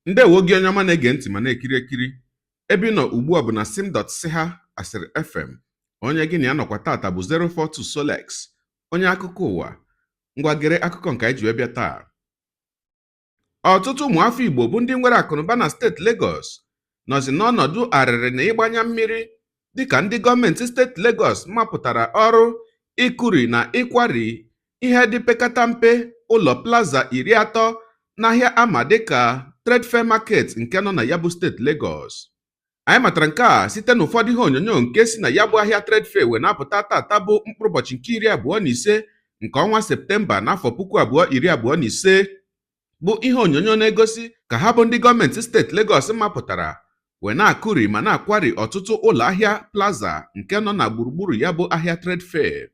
Ndewo gị onye ọma na-ege ntị ma na-ekiri ekiri. Ebe ị nọ ugbu a bụ na sim.siha asịrị FM. Onye gị na ya nọkwa tata bụ 042 Solex, onye akụkọ ụwa. Ngwa gere akụkọ nke anyị ji wee bịa taa. Ọtụtụ ụmụafọ Igbo bụ ndị nwere akụnụba na steeti Lagos nọzi n'ọnọdụ arịrị na ịgbanya mmiri dịka ndị gọọmenti steeti Lagos mapụtara ọrụ ịkụri na ịkwari ihe dị pekata mpe ụlọ plaza 30 n'ahịa ama dịka Trade Fair Market nke nọ na ya bụ steeti Lagos. Anyị matara nke a site n'ụfọdụ ihe onyonyo nke si na ya bụ ahịa Trade Fair wee na-apụta tata bụ mkpụrụ ụbọchị nke 25 nke ọnwa Septemba n'afọ 2025, bụ ihe onyonyo na-egosi ka ha bụ ndị gọọmenti steeti Lagos mapụtara wee na-akụri ma na-akwari ọtụtụ ụlọ ahịa plaza nke nọ na gburugburu ya bụ ahịa Trade Fair.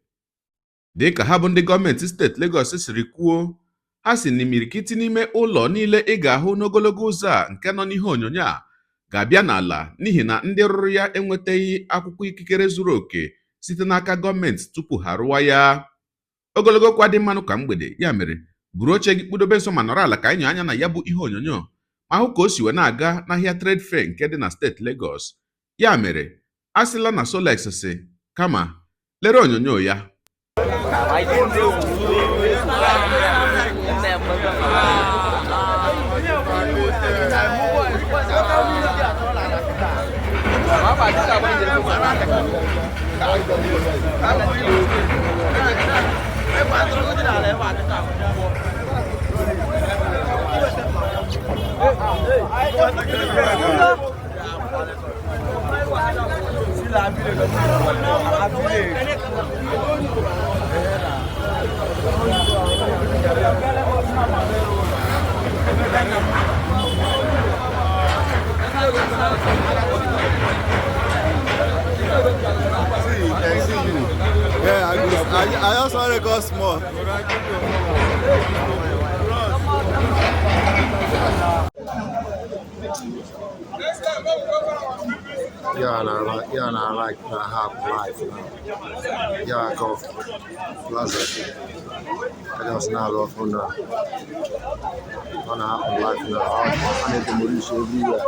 Dịka ha bụ ndị gọọmenti steeti Lagos siri kwuo, ha si n'imirikiti n'ime ụlọ niile ị ga-ahụ n'ogologo ụzọ a nke nọ n'ihe onyonyo a ga-abịa n'ala n'ihi na ndị rụrụ ya enwetaghị akwụkwọ ikikere zuru oke site n'aka gọọmenti tupu ha rụwa ya. Ogologo okwu adị mmanụ ka mgbede, ya mere buru oche gị kpụdobe nso ma nọrọ ala ka anyị nyoo anya na ya bụ ihe onyonyo ma hụ ka o si wee na-aga n'ahịa Trade Fair nke dị na steeti Lagos. Ya mere, a sịla na Solex si, kama lere onyonyo ya. Yeah, I just want to record small. Yeah, and I like, yeah, and I like na half life now. Yeah, I go plaza. I just now go from now. On half life now. I need to demolish everywhere.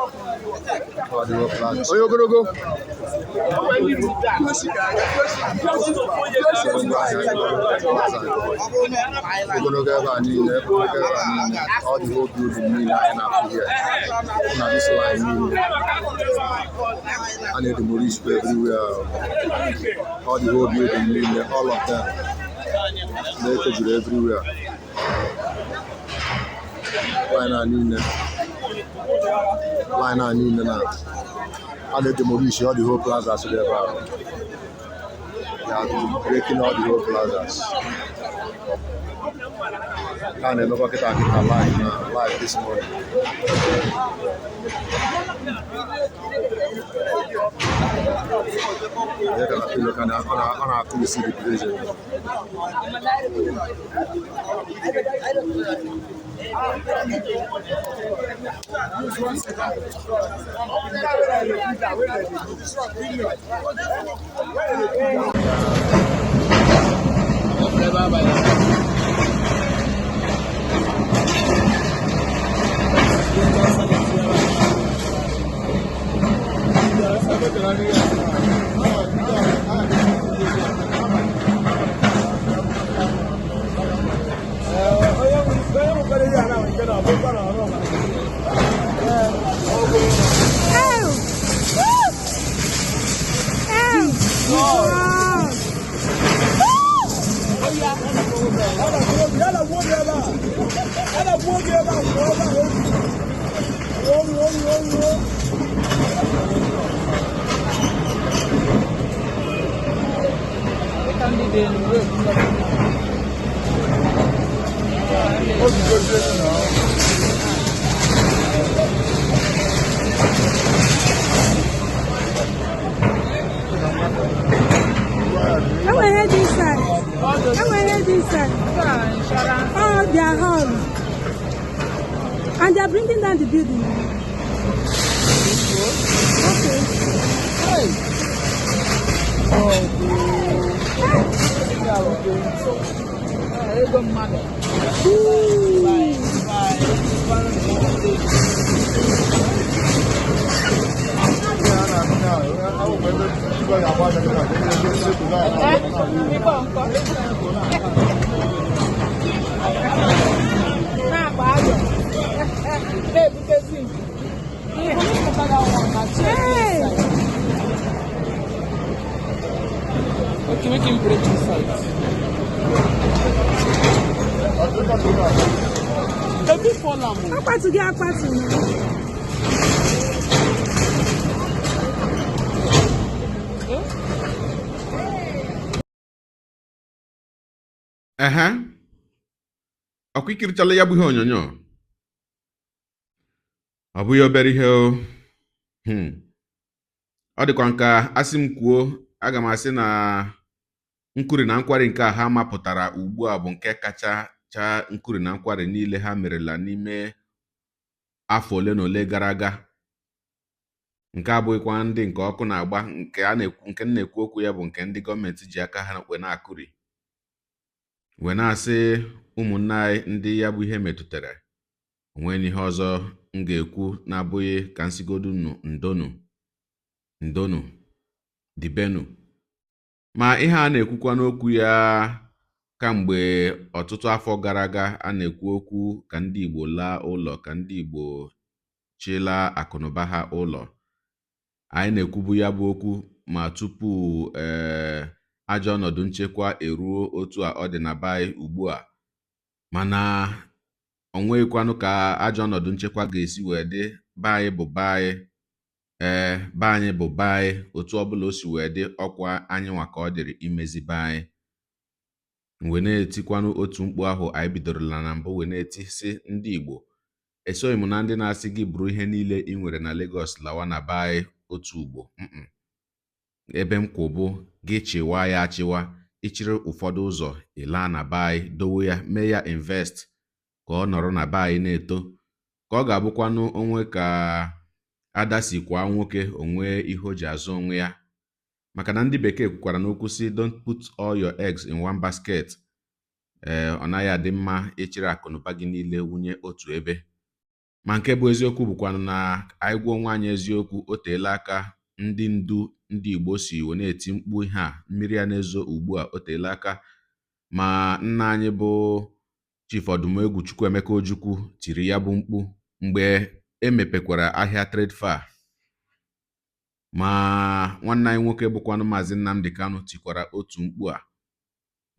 All the whole plaza. Oh, you gonna go? Ogologo ebe a niile, ogologo ebe a niile, all the whole building niile anyị na-afụ here. Na this line niile. A na-edemolish everywhere. All the whole building niile, all of them. Na-ekejuru everywhere. Line a niile. Line a niile na. A na-edemolish all the whole plazas dị ebe ahụ. They are breaking all the whole plazas. A na-emekwa kịta kịta live na live this morning. Onye ka na-apịlụ ka ọ na-akụ isi the division. Oh, their hall. And they are bringing down the building. Okay. Ego mmadụ. Ooh. Na-akpa ajọ na-ebute zinc. Hey. Okay, make him break inside. Ebi fall am o. Akpatụ gị akpatụ na. Eh? Ehe, ọkwa ikirichala ya bụ ihe onyonyo. Ọ bụghị obere ihe o. Ọ dịkwa nka asị m kwuo, aga m asị na nkuri na nkwari nke a ha mapụtara ugbu a bụ nke kacha chaa nkuri na nkwari niile ha merela n'ime afọ ole na ole gara aga. Nke abụghịkwa ndị nke ọkụ na-agba, nke a na-ekwu, nke m na-ekwu okwu ya bụ nke ndị gọọmenti ji aka ha wee na-akụri, wee na-asị ụmụnne anyị ndị ya bụ ihe metụtara, onwe ihe ọzọ m ga-ekwu na-abụghị ka nsigodu unu ndonu, ndonu, dibenu. Ma ihe a na-ekwukwa n'okwu ya kamgbe ọtụtụ afọ gara aga, a na-ekwu okwu ka ndị Igbo laa ụlọ, ka ndị Igbo chịlaa akụnụba ha ụlọ. Anyị na-ekwubu ya bụ okwu ma tupu ajọ ọnọdụ nchekwa eruo otu a ọ dị na be anyị ugbu a. Mana o nweghịkwanụ ka ajọ ọnọdụ nchekwa ga-esi wee dị. Be anyị bụ be anyị, ee, be anyị bụ be anyị. Otu ọbụla o si wee dị, ọkwa anyị nwa ka ọ dịrị imezi be anyị. Wee na-etikwanụ otu mkpu ahụ anyị bidorola na mbụ wee na-eti sị, ndị Igbo, esoghị m na ndị na-asị gị buru ihe niile ị nwere na Lagos lawa na be anyị otu ugbo. Ebe m kwụ bụ gị chịwa ya achịwa, ịchịrị ụfọdụ ụzọ ịlaa na be anyị, dowe ya, mee ya invest, ka ọ nọrọ na be anyị na-eto, ka ọ ga-abụkwanụ onwe ka ada si kwa nwoke onwe ihe o ji azụ onwe ya. Maka na ndị bekee kwukwara n'okwu sị, "Don't put all your eggs in one basket." Ee, ọ naghị adị mma ịchịrị akụnụba gị niile wunye otu ebe. Ma nke bụ eziokwu bụkwanụ na anyị gwa onwe anyị eziokwu, o teela aka ndị ndu ndị Igbo si wee na-eti mkpu ihe a mmiri a na-ezo ugbu a. O teela aka ma nna anyị bụ Chief Ọdụmegwu Chukwuemeka Ojukwu tiri ya bụ mkpu mgbe e mepekwara ahịa Trade Fair. Ma nwanne anyị nwoke bụkwanụ Maazị Nnamdi Kanu tikwara otu mkpu a.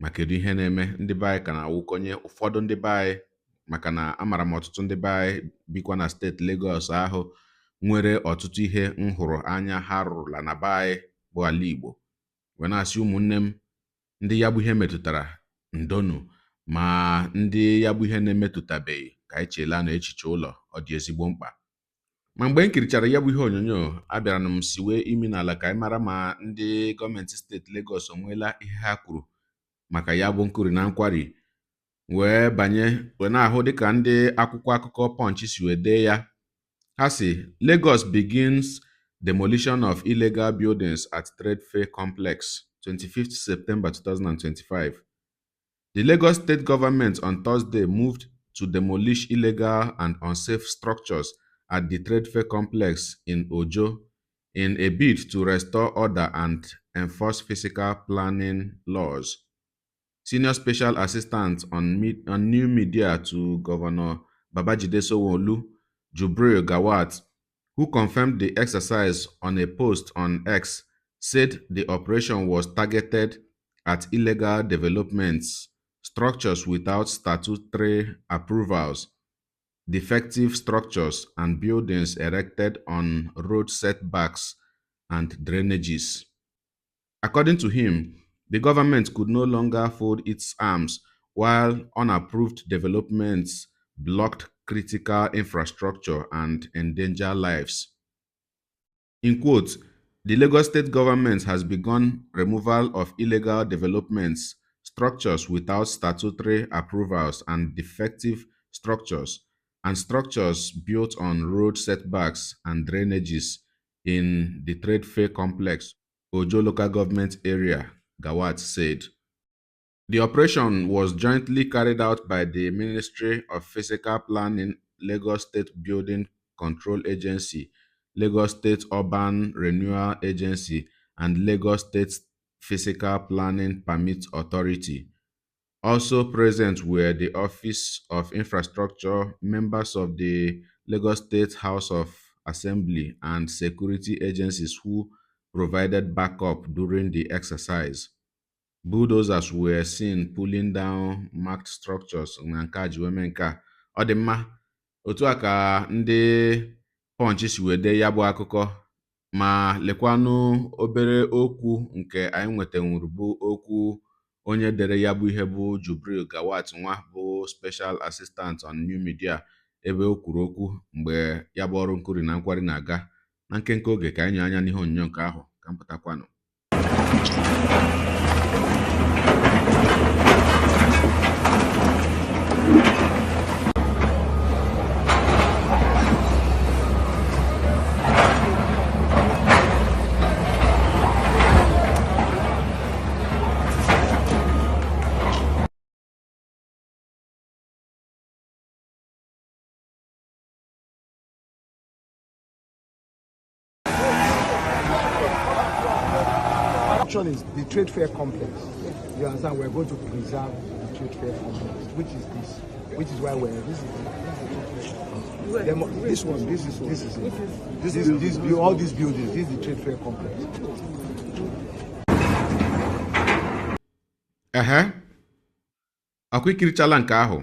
Ma kedu ihe na-eme? Ndị be anyị ka na-awụkọnye ụfọdụ ndị be anyị, maka na amara m ọtụtụ ndị be anyị bikwa na steeti Lagos ahụ nwere ọtụtụ ihe m hụrụ anya ha rụrụla na be anyị bụ ala Igbo. Wee na-asị ụmụnne m ndị ya bụ ihe metụtara, ndonu. Ma ndị ya bụ ihe na-emetụtabeghị, ka anyị cheela na echiche ụlọ, ọ dị ezigbo mkpa. Ma mgbe m kirichara ya bụ ihe onyonyo, abịara m siwe imi n'ala ka anyị mara ma ndị gọọmenti steeti Lagos onweela ihe ha kwuru maka ya bụ nkuri na nkwari. Wee banye wee na-ahụ dịka ndị akwụkwọ akụkọ Punch si wee dee ya. Ha si, "Lagos begins demolition of illegal buildings at Trade Fair Complex, 25th September 2025. The Lagos State government on Thursday moved to demolish illegal and unsafe structures at the Trade Fair Complex in Ojo in a bid to restore order and enforce physical planning laws. Senior Special Assistant on New Media to Governor Babajide Sanwo-Olu, Jubril Gawat, who confirmed the exercise on a post on X, said the operation was targeted at illegal developments, structures without statutory approvals, defective structures, and buildings erected on road setbacks and drainages. According to him, the government could no longer fold its arms while unapproved developments blocked critical infrastructure and endanger lives. In quotes, "The Lagos State government has begun removal of illegal developments, structures without statutory structures without statutory approvals and defective structures, and structures built on road setbacks and drainages in the Trade Fair Complex, Ojo Local Government Area, Gawat said. The operation was jointly carried out by the Ministry of Physical Planning, Lagos State Building Control Agency, Lagos State Urban Renewal Agency, and Lagos State Physical Planning Permit Authority. Also present were the Office of Infrastructure, members of the Lagos State House of Assembly, and security agencies who provided backup during the exercise. Bulldozers were seen pulling down marked structures na nke a ji wee mee nke a. Ọ dị mma, otu a ka ndị Punch si wee dee ya bụ akụkọ. Ma lekwanụ obere okwu nke anyị nwetanwuru, bụ okwu onye dere ya bụ ihe, bụ Jubril Gawat nwa bụ Special Assistant on New Media, ebe o kwuru okwu mgbe ya bụ ọrụ nkuri na nkwari na-aga. Na nkenke oge, ka anyị nyoo anya n'ihe onyonyo nke ahụ ka m pụtakwanụ. Option is the Trade Fair Complex. You understand? We're going to preserve the Trade Fair Complex, which is this, which is why we're this is the Trade Fair. This one, this is it. This all these buildings. This is the Trade Fair Complex. Ehe, ọkwa ikirichala nke ahụ.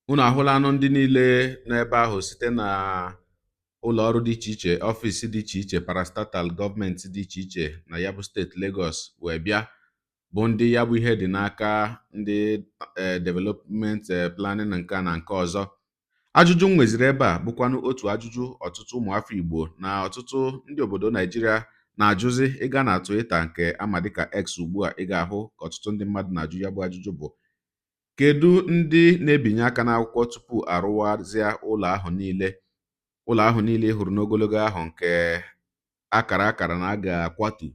Unu ahụla anụ ndị niile n'ebe ahụ, site na ụlọ ọrụ dị iche iche, ọfịs dị iche iche, parastatal gọọmenti dị iche iche na ya bụ steeti Lagos wee bịa, bụ ndị ya bụ ihe dị n'aka, ndị development planning, nke a na nke ọzọ. Ajụjụ m nweziri ebe a bụkwanụ otu ajụjụ ọtụtụ ụmụafọ Igbo na ọtụtụ ndị obodo Naijiria na-ajụzi. Ịga na Twitter nke ama dịka X ugbu a, ị ga-ahụ ka ọtụtụ ndị mmadụ na-ajụ ya bụ ajụjụ, bụ kedu ndị na-ebinye aka n'akwụkwọ tupu arụwazie ụlọ ahụ niile, ụlọ ahụ niile ị hụrụ n'ogologo ahụ nke akara akara na a ga-akwatu?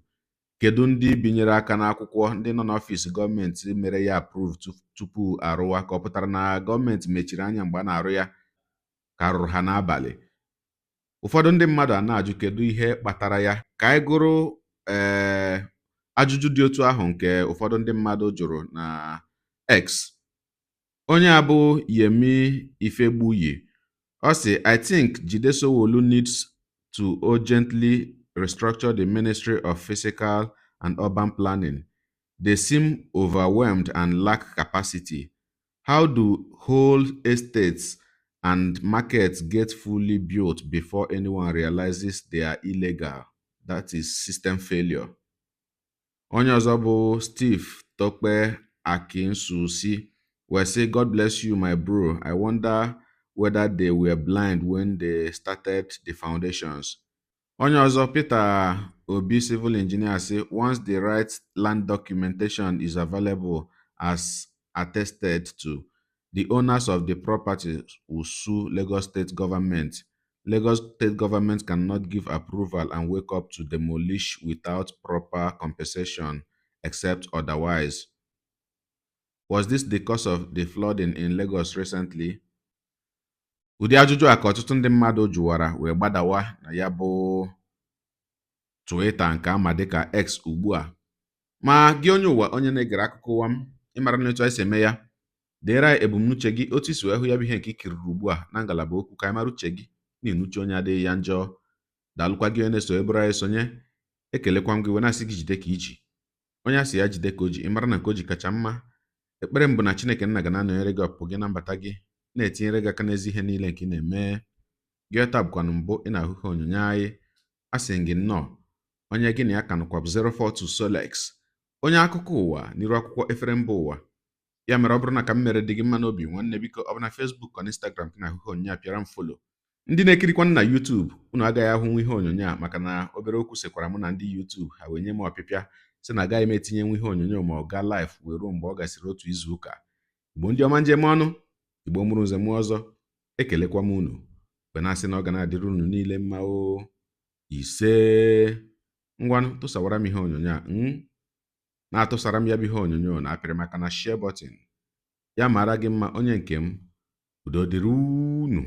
Kedu ndị binyere aka n'akwụkwọ, ndị nọ n'ọfịs gọọmenti mere ya approve tupu arụwa? Ka ọ pụtara na gọọmenti mechiri anya mgbe a na-arụ ya, ka arụrụ ha n'abalị? Ụfọdụ ndị mmadụ a na-ajụ kedu ihe kpatara ya. Ka anyị gụrụ ajụjụ dị otu ahụ nke ụfọdụ ndị mmadụ jụrụ na X. Onye a bụ Yemi Ifegbuyi, ọ sị, "I think Jide Sanwo-Olu needs to urgently restructure the Ministry of Physical and Urban Planning. They seem overwhelmed and lack capacity. How do whole estates and markets get fully built before anyone realizes they are illegal? That is system failure." Onye ọzọ bụ Steve Tope Akinsusi wee sị, "God bless you, my bro. I wonder whether they were blind when they started the foundations." Onye ọzọ, Peter Obi, civil engineer, sị, "Once the right land documentation is available as attested to, the owners of the property will sue Lagos State government. Lagos State government cannot give approval and wake up to demolish without proper compensation, except otherwise. Was this the cause of the flooding in Lagos recently?" Ụdị ajụjụ a ka ọtụtụ ndị mmadụ jụwara wee gbadawa na ya bụ Twitter nke ama dịka X ugbu a. Ma gị, onye ụwa, onye na-egere akụkọ ụwa m, ịmara na etu anyị si eme ya, deere anyị ebumnuche gị, otu isi wee hụ ya bụ ihe nke i kiriri ugbu a, na ngalaba okwu, ka anyị mara uche gị n'ihi uche onye adịghị ya njọ. Daalụkwa gị onye na-eso eburu anyị sonye. Ekelekwa m gị wee na-asị gị jide ka iji. Onye a sị ya jide ka o ji, ịmara na nke o ji kacha mma. Ekpere m bụ na Chineke nna ga na-anọnyere gị, ọpụpụ gị na mbata gị, na-etinyere gị aka n'ezi ihe niile nke ị na-eme gị. Taa bụkwanụ mbụ ị na-ahụ ihe onyonyo anyị, a sị gị nnọọ. Onye gị na ya ka nọkwa bụ 042 Solex, onye akụkọ ụwa n'iru akwụkwọ efere mba ụwa. Ya mere, ọ bụrụ na ka m mere dị gị mma n'obi, nwanne, biko, ọ bụ na Facebook ọ na Instagram ka ị na-ahụ ihe onyonyo a, pịara m follow. Ndị na-ekirikwa na YouTube, unu agaghị ahụnwu ihe onyonyo a, maka na obere okwu sekwara mụ na ndị YouTube, ha wee nye m ọpịpịa. Sị na agaghị m etinyenwu ihe onyonyo ma ọ gaa live wee ruo mgbe ọ gasịrị otu izu ụka. Igbo ndị ọma njem ọnụ, Igbo mụrụ nze mụọ ọzọ, ekelekwa m unu wee na-asị na ọ ga na-adịrị unu niile mma o. Ise, ngwanụ, tụsawara m ihe onyonyo a na-atụsara m ya bụ ihe onyonyo na apịrị maka na share button. Ya mara gị mma, onye nke m. Udo dịrị unu.